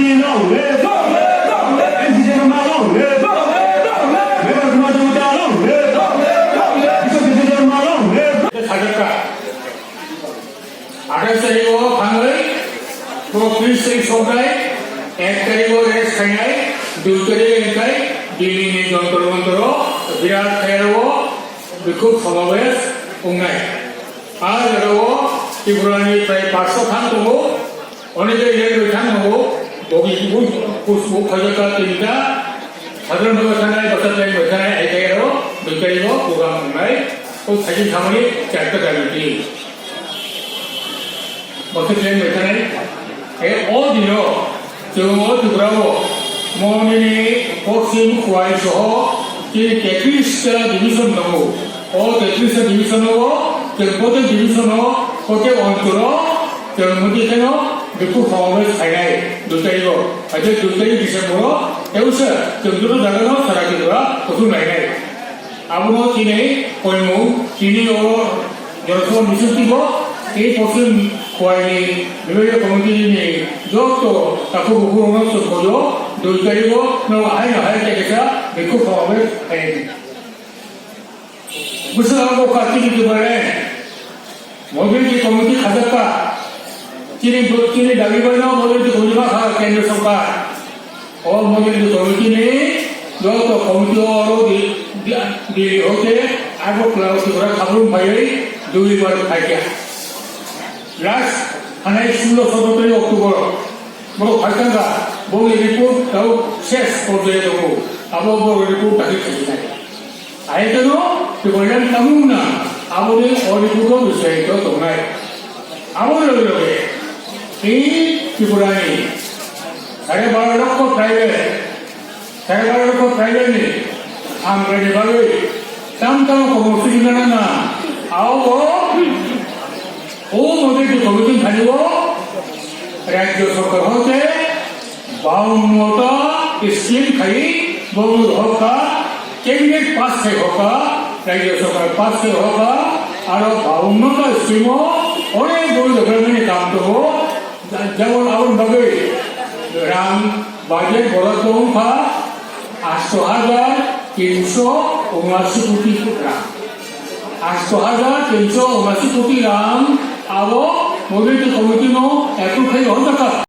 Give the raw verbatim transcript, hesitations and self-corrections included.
Long live! Long live! Long live! N C C M long live! Long live! Long live! Member Kumar Jamita long live! Long live! Long live! Bishop Bishop long live! Sajakka. Athais tarikh o thangwi, puro tris tarikh soknai, ek tarikh o rest khainai, dui tarikh o wngkhai, Delhi ni Jantar Mantar o, Birat Khair o, bikhuk samabesh wngnai. A jaga o Tripura ni prai paanch sho thang tongo, Oni je yen rwithang tongo, bogi kubu, kus kubu khaijak ka tinta, sadharon bhabe thanai, bwsa tei bwsa thanai, ai tei aro, dui tei bo program wngnai, o thaiching thamani charta committee. Bwsa tei bwsa thanai, e o dino, chwng o Tripura o, mo nini Poschim Khowai soho, chini tetris ta division tongo. O tetris ta division o, chwng protek division o, protek onchol o, Chwng muti kheno bikhu samabesh khainai dui tarikh o, haikhe dui tarikh December o, tei se chwng joto jaga no sara Tripura kuthum lainai. Abono tini koimung, tini o Jonasabha misil tipo, tei Poschim Khowai ni Bibhagiya Committee ni joto takhuk bukhuk rok no chwng koio, dui tarikh o no hai no hai khe kisa bikhu samabesh khainai. Bwswk ang bo kha chini Tripura ni mobility committee khajak kha. Chini, chini dabi bai no mobility committee ma kha kendra sorkar. O mobility committee ni joto committee o aro di, di, di hote abo kla Tripura khabrum phaiwi dui bar phaikha. Last hanai sullo sotro tarik October. Borok phaikha kha, bongni report tau ses porjayo tongo. Abo borok report dakhil khaijinai. Aiteno Tibetan tamung na aboni o report o bisai to tongnai. Abo loge loge, tei Tripura ni sare baro lokho tribal Saibar ko tribal ni hamkrai ni bagwi tam tam komo sujuna nana. Ao bo o mobility committee thani o rajya sarkar hote baunno ta scheme khai bongni hokka cabinet pass khai hokka rajya sarkar pass khai hokka aro baunno ta scheme o onek boi development ni kam to. Jabon aboni bagwi rang budget boraddho wngkha asto hajar tinsho unasi koti rang. Asto hajar tinsho unasi koti rang abo mobility committee no approve khai hwnjakha.